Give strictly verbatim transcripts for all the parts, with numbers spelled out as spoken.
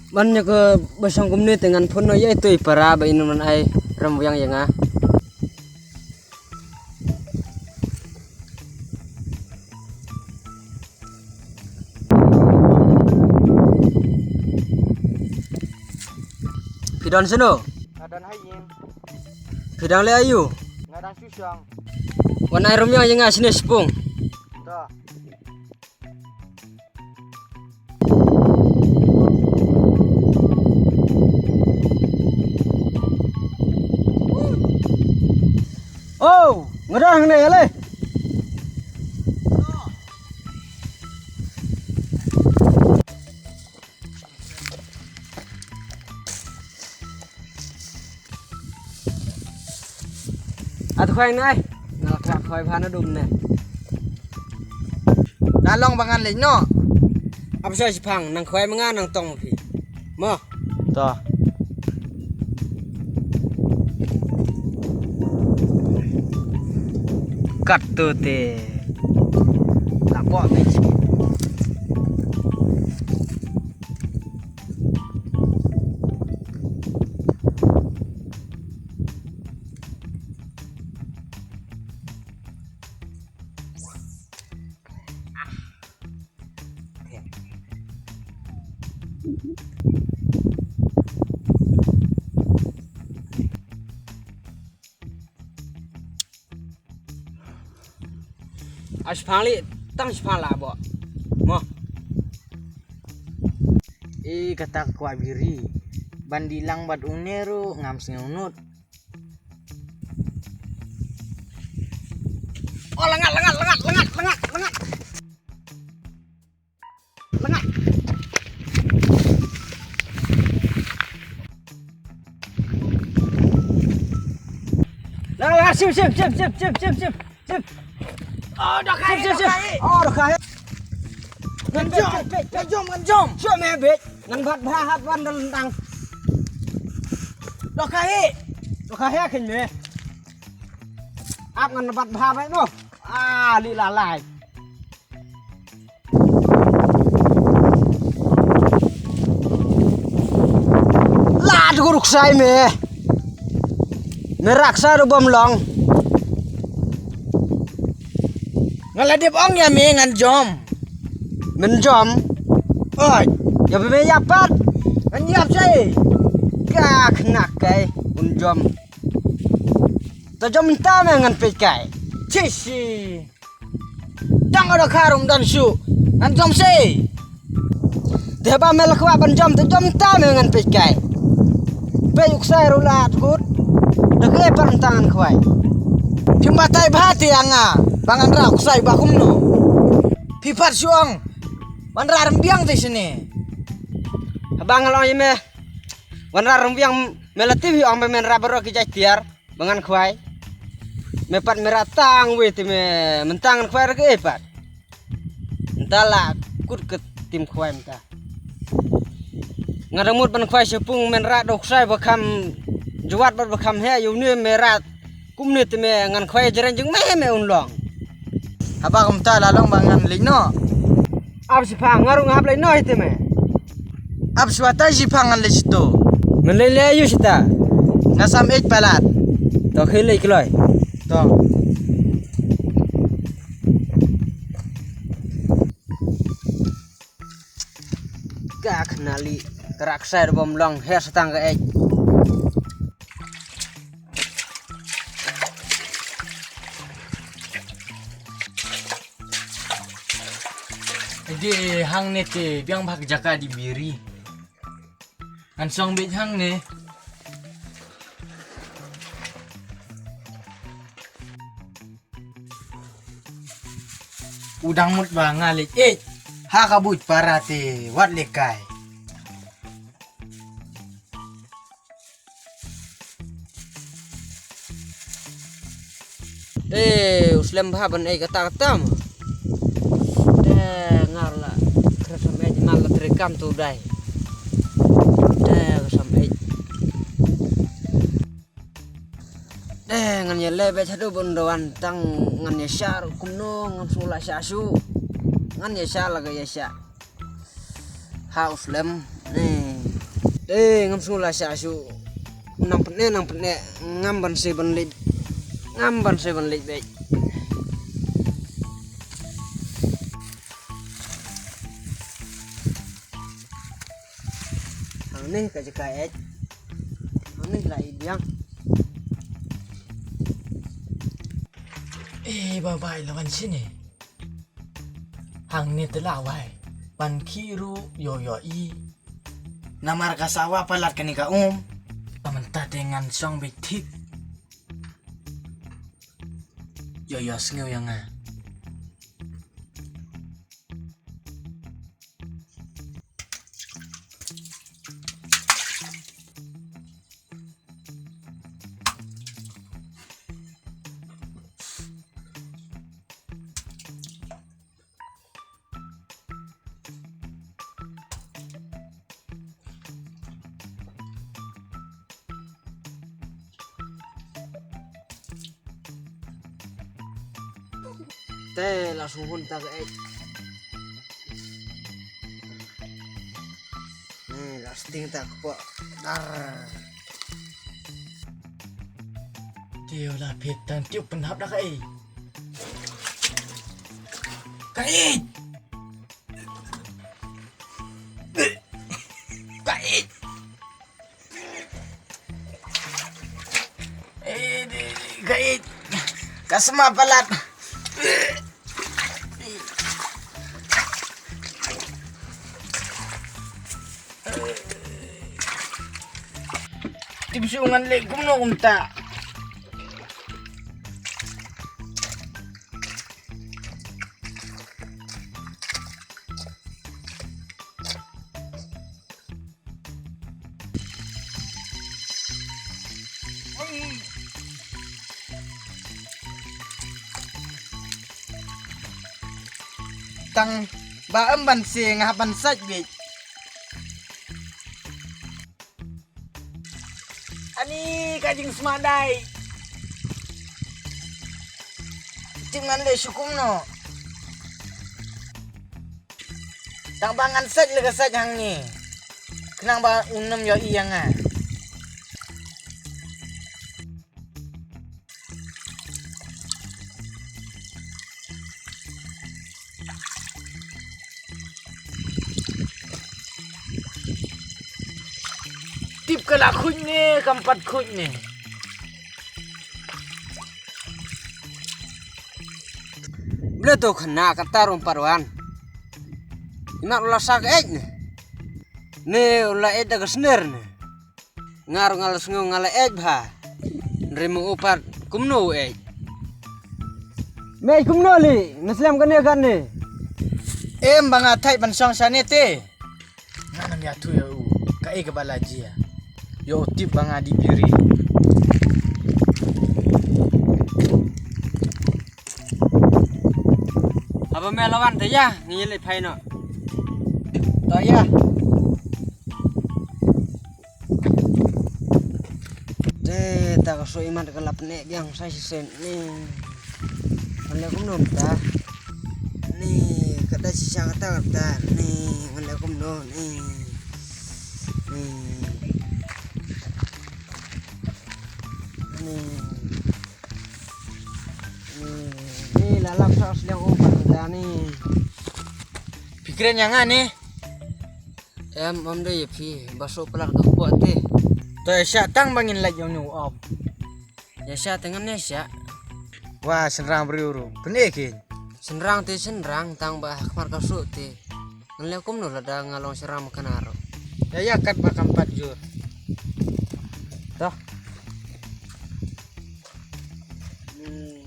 Man ïa ka ba shong kumne te ngan phone noh ïa ito i para ba in man ai ram wiang ïa nga. Phi don sino? Nga don ha ïing. Phi dang leh aïu? Nga dang shu shong. Wan ai ram wiang ïa nga shane shipung. To. Oh, nga don hangne ïa le. At khwai nai. Nga la khwai bha na dum ne. Da long ba ngan leit noh. Ap sa shipang nang khwai ma nga nang tong ma phi. Mo. To. Kat tu te. La bok ni. Ash phang li tang shipang la bo. Mo. I kata ka kwah biri. Ban dih lang bad une ruh ngam sngew nud. Oh, langat, langat, langat, langat, langat, langat. Langat. Langat, langat, sim, sim, sim. Sim. Oh, dah kaya, sim, sim, sim. Dah kaya. Oh, dah kaya. Ngan jom, ngan jom, ngan jom. Jom, eh, bej. Ngan bat bha hap wan dal tang. Dah kaya. Dah kaya kan me. Ap ngan bat bha bai mo. Ah, li lalai. Lad gu ruksai me. Me raksa ru bom long. Nga la dep ong ïa me ngan jom. Men jom. Oi. Ïa me ïap pat. Ngan ïap sai. Ka khnak kai un jom. Ta jom ta me ngan peit kai. Chi shi. Tang ada kharum dan shu. Ngan jom se. Te ba me la kwah ban jom te jom ta me ngan peit kai. Peit u ksai ruh la kut. Da kle pan ta ngan khwai. Phim batai bha te ïa nga. Ba ngan rah u ksai ba kumno. Phi pat shu ong. Wan rah rymbiang te shane. Haba nga la ong ïa me. Wan rah rymbiang me la tip hi ong ba men rah baroh ki jait tiar. Ba ngan khwai. Me pat me rah tang wei te me mynta ngan khwai ra kaei pat. Mynta la kut ka tim khwai mynta. Nga dang mut ban khwai shipung men rah da u ksai ba kham jwat bad ba kham heh ïa une me rah kumne te me ngan khwai jreng jong me me un long. Haba kumta la long ba ngan leit noh. Ap shipang nga ruh nga hap leit noh ïa te me. Ap shwa ta shipang ngan leit shito. Men leit leit aïu shita. Nga sam eit palat. To khie leit kloi. To. Ka khnali ka raksai da bom long her sa tang ka eit. Ade hangne te biang bha ka jaka di biri. Ngan song beit hangne. U dang mut ba nga leit eit ha ka buit para te wat lehkai. Te u slem bha ban eit kata kata ma. Te nga la khreh sam eit, nga la trei kam tu dai. Te ka sam eit. Te ngan ïa leh beit haduh ban da wan tang ngan ïa shah ruh kumno ngan shu la shah shuh. Ngan ïa shah la ka ïa shah. Ha u slem ne. Te ngam sngew la shah shuh. Nang pyneh, nang pyneh, ngam ban sei ban leit. Ngam ban sei ban leit beit. Hangne ka jaka eit. Hangne la eit biang. Eh, bye bye, la wan shane. Hangne te la wai. Ban khih ruh ïoh ïoh i. Namar ka sawa palat kane ka um. Ka mynta te ngan shong beit thik. Ïoh ïoh sngew ïa nga. Te la shu hun ta ka eit. Ni la sting ta ka pok. Dar. Te la phet tang tiu pynhap da ka eit. Ka eit. Ka eit. Eh, di, di, ka eit. Ka sma palat. Tip shu ngan leh kumno kumta. Tang ba em ban se nga hap ban sait bit. Ani ka jingsma dai. Tim ngan leh shu kumno. Tang ba ngan sait le ka sait hangne. Khnang ba un nym ïohi ïa nga. Tip ka la khuid ne kam pat khuid ne. Ble to khana kata rum parwan. Imat ula sak ej ne. Ne ula ej da ka sner ne. Nga ruh nga la sngew nga la ej bha. Nri mo upat kumno u ej. Me ej kumno li, me slem kane kane. Em ba nga thait ban shong shane te. Nga nam ya tu ya u, ka e ka ba la jia. Yo tip ba nga di biri. Haba me lawan te ya, ngi le phai no. To ya. Te ta ka soi mat ka lap ne biang sa si sen ni. Ngan le kumno ta. Ni kata si sa kata kata ni ngan le kumno ni. Ni. Ni. Ni. Ni la lap sa sliang um kata ni. Pikiran yang ani. Em, em dei ïa phi, ba shu palat ka kpoh te. To ïa shah tang ba ngin lait ïa u new op. Ïa shah te ngan ïa shah. Wa, shynrang briew ruh. Pynïa kin. Shynrang te shynrang tang ba ha khmar ka shuh te. Ngan leh kumno lada nga long shynrang ma kane ruh. Ïa ïa kat ba kam pat jur. Dah. Hmm.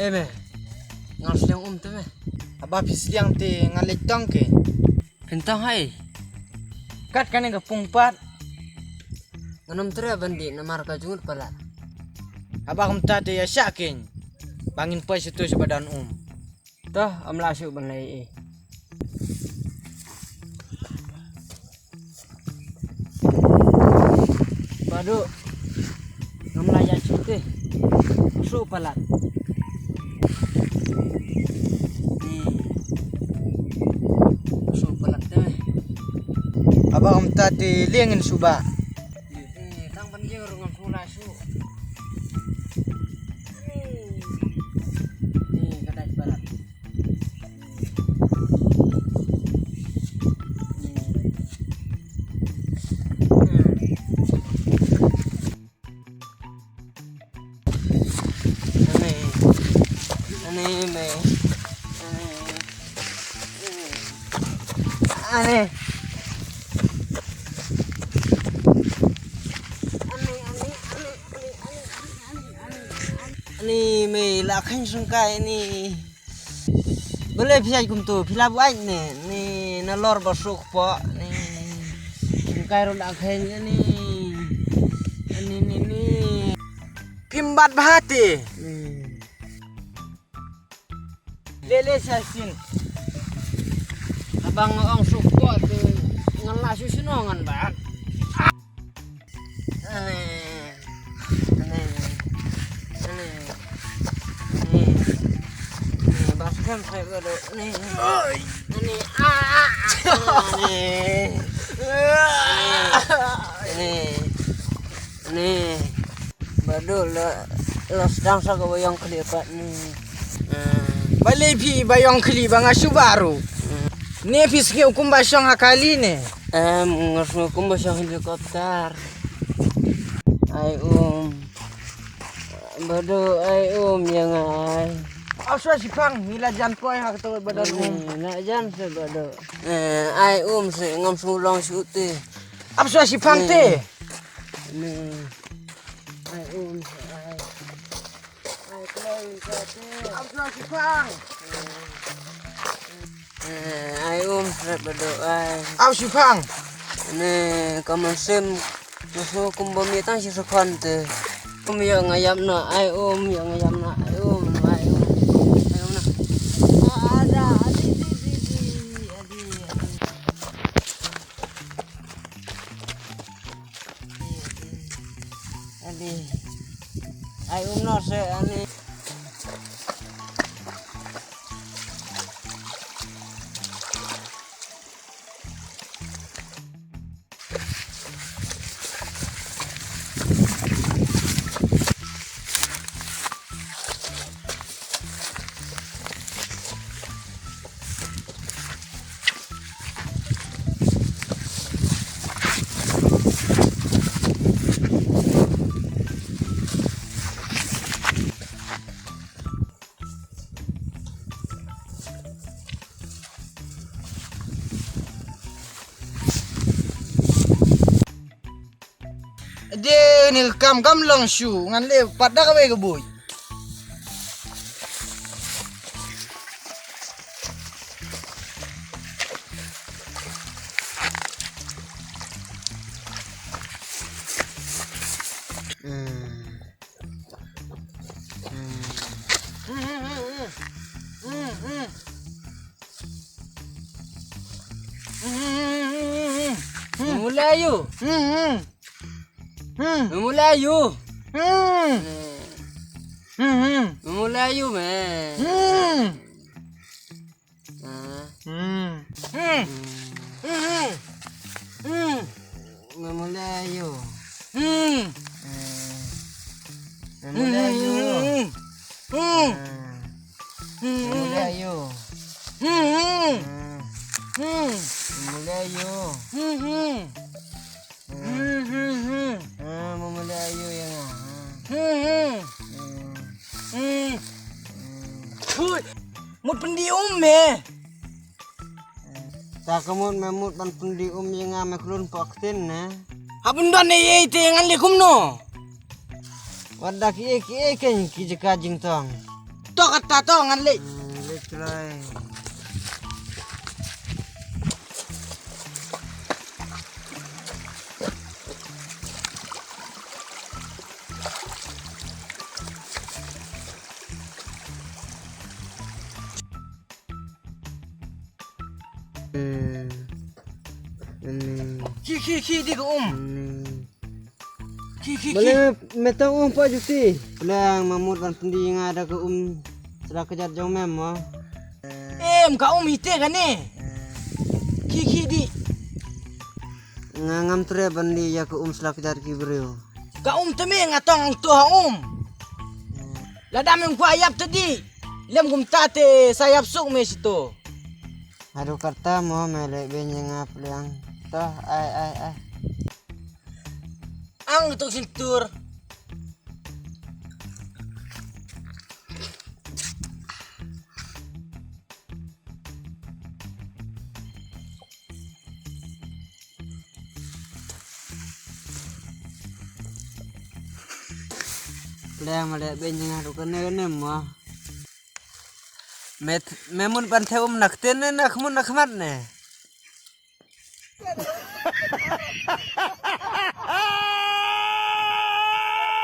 Eh me, nga sliang um te me. Haba phi sliang te nga leit tong ke. Phin tong hai. Kat kane ka pung pat. Ngan ym treh ban dih namar ka jngut palat. Haba kumta te ïa shah kein. Ba ngin poi sha tu sha ba don um. Toh, ym lah shuh ban leh ei. Badu. Ngam lah ïa shuh te. Shuh palat. Ni. Shuh palat te. Ngam ta te liang in suba. Eh, tang ban jeng rung ngam sula su. Eh, ka dai barat. Ani, ani, me. Ani. Ani, me, la khang sung kai ni. Balei phi ïaid kumto, phi la buaid ne, ni na lor ba suk po, ni. Kai ro da khen ni. Ni, ni, ni. Phim bat bha te. Ni. Le, le, sa sin. Abang ong suk po te, ngan la su sino ngan ba. Ani. Ani. Ani. Ani. Ani. Bas kan saya bodoh. Ani. Ani. Ah. Ani. Ani. Ani. Bodoh la, la sdang sa ka ba ïong khlieh pat ni. Ah. Balei phi ba ïong khlieh ba nga shu baru. Ah. Ne phi sngew kum ba shong ha kali ne. Em, nga sngew kum ba shong helicopter. Ai um. Bado ai um ïa nga ai. Ap shuwa shiphang, ngi la jan poi ha kato ba don um. Eh, la jan se bado. Eh, ai um se ngam sngewlong shuh te. Ap shuwa shiphang te. Ne. Ai um se ai. Ai kloi se te. Ap shuwa shiphang. Eh, ai um sret bado ai. Ap shiphang. Ne ka mynsiem. Musu kum ba mi tang shi sekhon te. Um ïa nga ïap na ai um, ïa nga ïap na ai um, ai um. Ai um na. Ada, adi, di, di, di, adi, adi. Adi. Ai um na se ani. De ni kam kam long shu ngan le pat da ka wei ka bui. Mulayu. Mulayu. Mulayu me. Ah. Hmm. Hmm. Hmm. Hmm. Memulayu. Hmm. Hmm. Memulayu. Hmm. Hmm. Memulayu. Hmm. Hmm. Memulayu. Hmm. Hmm. Hmm, hmm, hmm. Ah, memulayu ïa nga. Hmm, hmm. Hmm. Hmm. Hmm. Hui, mut pyndih um me. Ta ka mut me mut ban pyndih um ïa nga me khlun pok tin ne. Ha bun don ne ei te ngan leh kumno. Wat da ki ei ki ei ken ki jaka jingtong. To kata to ngan leh. Hmm, leh kloi. Hmm. Ini. Khi khi khi di ka um. Ini. Khi khi khi. Bale me tang um pa juti. Bale me mut ban pyndih nga da ka um. Sra ka jat jong me mo. Em ka um ite kane. Khi khi di. Nga ngam treh ban leh ïa ka um slak jat ki briew. Ka um te me nga tong ang to ha um. Lada mem kwah ïap te di. Lem kumta te sa ïap suk me sito. Haduh katta mo me leh beiñ ïa nga pliang. To, ai, ai, ai. Ang tuk sintur. Pliang ma leh beiñ ïa nga ruh kane kane mo. Me, me mut ban thew um na ktien ne na khmut na khmat ne.